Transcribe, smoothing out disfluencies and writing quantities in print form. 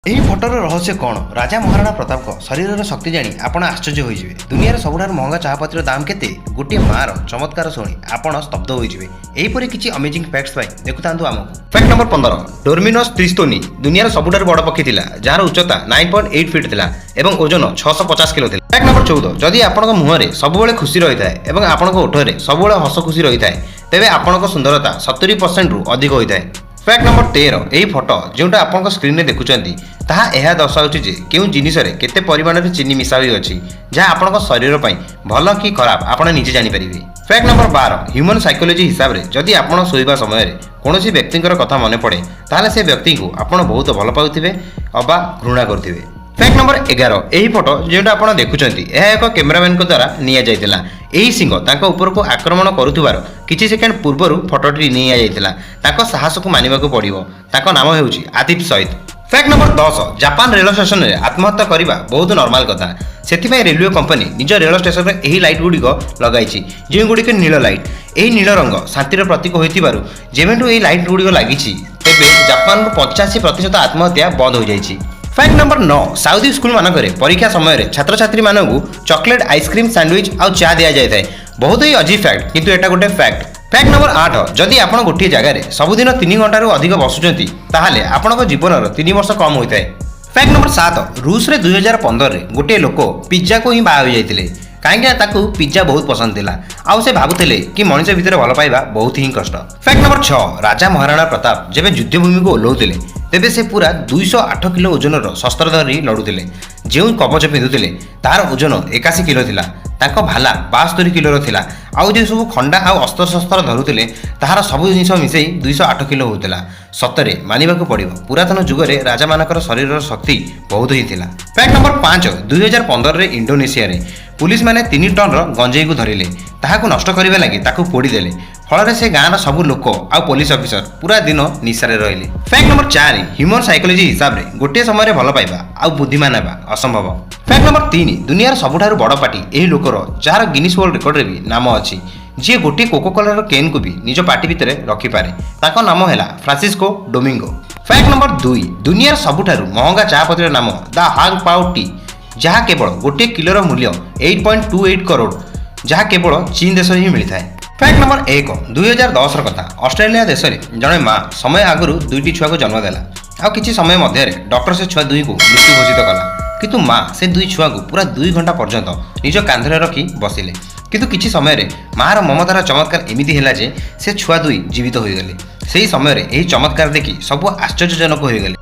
ଏହି ଫଟୋର ରହସ୍ୟ କ'ଣ? ରାଜା ମହାରାଣା ପ୍ରତାପଙ୍କ ଶରୀରର ଶକ୍ତି ଜାଣି ଆପଣ ଆଶ୍ଚର୍ଯ୍ୟ ହୋଇଯିବେ। ଦୁନିଆର ସବୁଠାରୁ ମହଙ୍ଗା ଚାହାପତିର ଦାମ କେତେ? ଗୋଟିଏ ମାଆର ଚମତ୍କାର ଶୁଣି ଆପଣ ସ୍ତବ୍ଧ ହୋଇଯିବେ। ଏହିପରି କିଛି ଅମେଜିଂ ଫ୍ୟାକ୍ଟସ୍ ପାଇଁ ଦେଖୁଥାନ୍ତୁ ଆମକୁ। ଫ୍ୟାକ୍ଟ ନମ୍ବର 15, ଡୋର୍ମିନସ୍ ତ୍ରିସ୍ତୋନି ଦୁନିଆର ସବୁଠାରୁ ବଡ଼ ପକ୍ଷୀ ଥିଲା, ଯାହାର ଉଚ୍ଚତା 9.8 ଫିଟ୍ ଥିଲା ଏବଂ ଓଜନ 650 କିଲୋ ଥିଲା। ଫ୍ୟାକ୍ଟ ନମ୍ବର 14, ଯଦି ଆପଣଙ୍କ ମୁହଁରେ ସବୁବେଳେ ଖୁସି ରହିଥାଏ ଏବଂ ଆପଣଙ୍କ ଓଠରେ ସବୁବେଳେ ହସ ଖୁସି ରହିଥାଏ, ତେବେ ଆପଣଙ୍କ ସୁନ୍ଦରତା 70%ରୁ ଅଧିକ ହୋଇଥାଏ। ଫ୍ୟାକ୍ଟ ନମ୍ବର 13, ଏହି ଫଟୋ ଯେଉଁଟା ଆପଣଙ୍କ ସ୍କ୍ରିନରେ ଦେଖୁଛନ୍ତି, ତାହା ଏହା ଦର୍ଶାଉଛି ଯେ କେଉଁ ଜିନିଷରେ କେତେ ପରିମାଣରେ ଚିନି ମିଶା ହୋଇଅଛି, ଯାହା ଆପଣଙ୍କ ଶରୀର ପାଇଁ ଭଲ କି ଖରାପ ଆପଣ ନିଜେ ଜାଣିପାରିବେ। ଫ୍ୟାକ୍ଟ ନମ୍ବର 12, ହ୍ୟୁମାନ ସାଇକୋଲୋଜି ହିସାବରେ ଯଦି ଆପଣ ଶୋଇବା ସମୟରେ କୌଣସି ବ୍ୟକ୍ତିଙ୍କର କଥା ମନେ ପଡ଼େ, ତାହେଲେ ସେ ବ୍ୟକ୍ତିଙ୍କୁ ଆପଣ ବହୁତ ଭଲ ପାଉଥିବେ ଅବା ଘୃଣା କରୁଥିବେ। ଫ୍ୟାକ୍ଟ ନମ୍ବର 11, ଏହି ଫଟୋ ଯେଉଁଟା ଆପଣ ଦେଖୁଛନ୍ତି, ଏହା ଏକ କ୍ୟାମେରାମ୍ୟାନଙ୍କ ଦ୍ୱାରା ନିଆଯାଇଥିଲା। ଏହି ସିଂହ ତାଙ୍କ ଉପରକୁ ଆକ୍ରମଣ କରୁଥିବାର କିଛି ସେକେଣ୍ଡ ପୂର୍ବରୁ ଫଟୋଟି ନିଆଯାଇଥିଲା। ତାଙ୍କ ସାହସକୁ ମାନିବାକୁ ପଡ଼ିବ। ତାଙ୍କ ନାମ ହେଉଛି Atif Syed. Fact number 10, Japan ରେଳ ଷ୍ଟେସନରେ ଆତ୍ମହତ୍ୟା କରିବା ବହୁତ ନର୍ମାଲ କଥା। ସେଥିପାଇଁ ରେଲୱେ କମ୍ପାନୀ ନିଜ ରେଳ ଷ୍ଟେସନରେ ଏହି ଲାଇଟ୍ ଗୁଡ଼ିକ ଲଗାଇଛି, ଯେଉଁଗୁଡ଼ିକ ନୀଳ ଲାଇଟ୍। ଏହି ନୀଳ ରଙ୍ଗ ଶାନ୍ତିର ପ୍ରତୀକ ହୋଇଥିବାରୁ ଯେବେଠୁ ଏହି ଲାଇଟ୍ ଗୁଡ଼ିକ ଲାଗିଛି, ତେବେ ଜାପାନରୁ 85% ଆତ୍ମହତ୍ୟା ବନ୍ଦ ହୋଇଯାଇଛି। ଫ୍ୟାକ୍ଟ ନମ୍ବର 9, ସାଉଦି ସ୍କୁଲମାନଙ୍କରେ ପରୀକ୍ଷା ସମୟରେ ଛାତ୍ରଛାତ୍ରୀମାନଙ୍କୁ ଚକୋଲେଟ୍, ଆଇସ୍କ୍ରିମ୍, ସ୍ୟାଣ୍ଡୱିଚ୍ ଆଉ ଚା ଦିଆଯାଇଥାଏ। ବହୁତ ହି ଅଜୀବ ଫ୍ୟାକ୍ଟ, କିନ୍ତୁ ଏଟା ଗୋଟେ ଫ୍ୟାକ୍ଟ। ଫ୍ୟାକ୍ଟ ନମ୍ବର 8, ଯଦି ଆପଣ ଗୋଟିଏ ଜାଗାରେ ସବୁଦିନ 3 ଘଣ୍ଟାରୁ ଅଧିକ ବସୁଛନ୍ତି, ତାହେଲେ ଆପଣଙ୍କ ଜୀବନର 3 ବର୍ଷ କମ୍ ହୋଇଥାଏ। ଫ୍ୟାକ୍ଟ ନମ୍ବର 7, ରୁଷରେ 2015ରେ ଗୋଟିଏ ଲୋକ ପିଜ୍ଜାକୁ ହିଁ ବାହା ହୋଇଯାଇଥିଲେ, କାହିଁକିନା ତାକୁ ପିଜ୍ଜା ବହୁତ ପସନ୍ଦ ଥିଲା ଆଉ ସେ ଭାବୁଥିଲେ କି ମଣିଷ ଭିତରେ ଭଲ ପାଇବା ବହୁତ ହିଁ କଷ୍ଟ। ଫ୍ୟାକ୍ଟ ନମ୍ବର 6, ରାଜା ମହାରାଣା ପ୍ରତାପ ଯେବେ ଯୁଦ୍ଧଭୂମିକୁ ଓହ୍ଲାଉଥିଲେ, ତେବେ ସେ ପୁରା 208 କିଲୋ ଓଜନର ଶସ୍ତ୍ର ଧରି ଲଢ଼ୁଥିଲେ। ଯେଉଁ କବଚ ପିନ୍ଧୁଥିଲେ, ତାହାର ଓଜନ 81 କିଲୋ ଥିଲା। ତାଙ୍କ ଭାଲା 72 କିଲୋର ଥିଲା ଆଉ ଯେଉଁ ସବୁ ଖଣ୍ଡା ଆଉ ଅସ୍ତ୍ରଶସ୍ତ୍ର ଧରୁଥିଲେ, ତାହାର ସବୁ ଜିନିଷ ମିଶାଇ 208 କିଲୋ ହେଉଥିଲା। ସତରେ ମାନିବାକୁ ପଡ଼ିବ, ପୁରାତନ ଯୁଗରେ ରାଜାମାନଙ୍କର ଶରୀରର ଶକ୍ତି ବହୁତ ହିଁ ଥିଲା। ଫ୍ୟାକ୍ଟ ନମ୍ବର 5, 2015ରେ ଇଣ୍ଡୋନେସିଆରେ ପୁଲିସମାନେ 3 ଟନ୍ର ଗଞ୍ଜେଇକୁ ଧରିଲେ। ତାହାକୁ ନଷ୍ଟ କରିବା ଲାଗି ତାକୁ ପୋଡ଼ିଦେଲେ। ଫଳରେ ସେ ଗାଁର ସବୁ ଲୋକ ଆଉ ପୋଲିସ ଅଫିସର ପୁରା ଦିନ ନିଶାରେ ରହିଲେ। ଫ୍ୟାକ୍ଟ ନମ୍ବର 4, ହ୍ୟୁମାନ ସାଇକୋଲୋଜି ହିସାବରେ ଗୋଟିଏ ସମୟରେ ଭଲ ପାଇବା ଆଉ ବୁଦ୍ଧିମାନ ହେବା ଅସମ୍ଭବ। ଫ୍ୟାକ୍ଟ ନମ୍ବର 3, ଦୁନିଆର ସବୁଠାରୁ ବଡ଼ ପାଟି ଏହି ଲୋକର, ଯାହାର ଗିନିସ୍ ୱାର୍ଲଡ ରେକର୍ଡରେ ବି ନାମ ଅଛି, ଯିଏ ଗୋଟିଏ କୋକୋ କୋଲାର କେନ୍କୁ ବି ନିଜ ପାଟି ଭିତରେ ରଖିପାରେ। ତାଙ୍କ ନାମ ହେଲା ଫ୍ରାନ୍ସିସ୍କୋ ଡୋମିଙ୍ଗୋ। ଫ୍ୟାକ୍ଟ ନମ୍ବର 2, ଦୁନିଆର ସବୁଠାରୁ ମହଙ୍ଗା ଚାହାପତିର ନାମ ଦ ହାଙ୍ଗ ପାଓ ଟି, ଯାହା କେବଳ ଗୋଟିଏ କିଲୋର ମୂଲ୍ୟ 8.28 କରୋଡ଼, ଯାହା କେବଳ ଚୀନ ଦେଶରେ ହିଁ ମିଳିଥାଏ। ଫ୍ୟାକ୍ଟ ନମ୍ବର 1, 2010ର କଥା। ଅଷ୍ଟ୍ରେଲିଆ ଦେଶରେ ଜଣେ ମା ସମୟ ଆଗରୁ ଦୁଇଟି ଛୁଆକୁ ଜନ୍ମ ଦେଲା ଆଉ କିଛି ସମୟ ମଧ୍ୟରେ ଡକ୍ଟର ସେ ଛୁଆ ଦୁଇକୁ ମୃତ୍ୟୁ ଘୋଷିତ କଲା। କିନ୍ତୁ ମା ସେ ଦୁଇ ଛୁଆଙ୍କୁ ପୁରା 2 ଘଣ୍ଟା ପର୍ଯ୍ୟନ୍ତ ନିଜ କାନ୍ଧରେ ରଖି ବସିଲେ। କିନ୍ତୁ କିଛି ସମୟରେ ମାର ମମତାର ଚମତ୍କାର ଏମିତି ହେଲା ଯେ ସେ ଛୁଆ ଦୁଇ ଜୀବିତ ହୋଇଗଲେ। ସେହି ସମୟରେ ଏହି ଚମତ୍କାର ଦେଖି ସବୁ ଆଶ୍ଚର୍ଯ୍ୟଜନକ ହୋଇଗଲେ।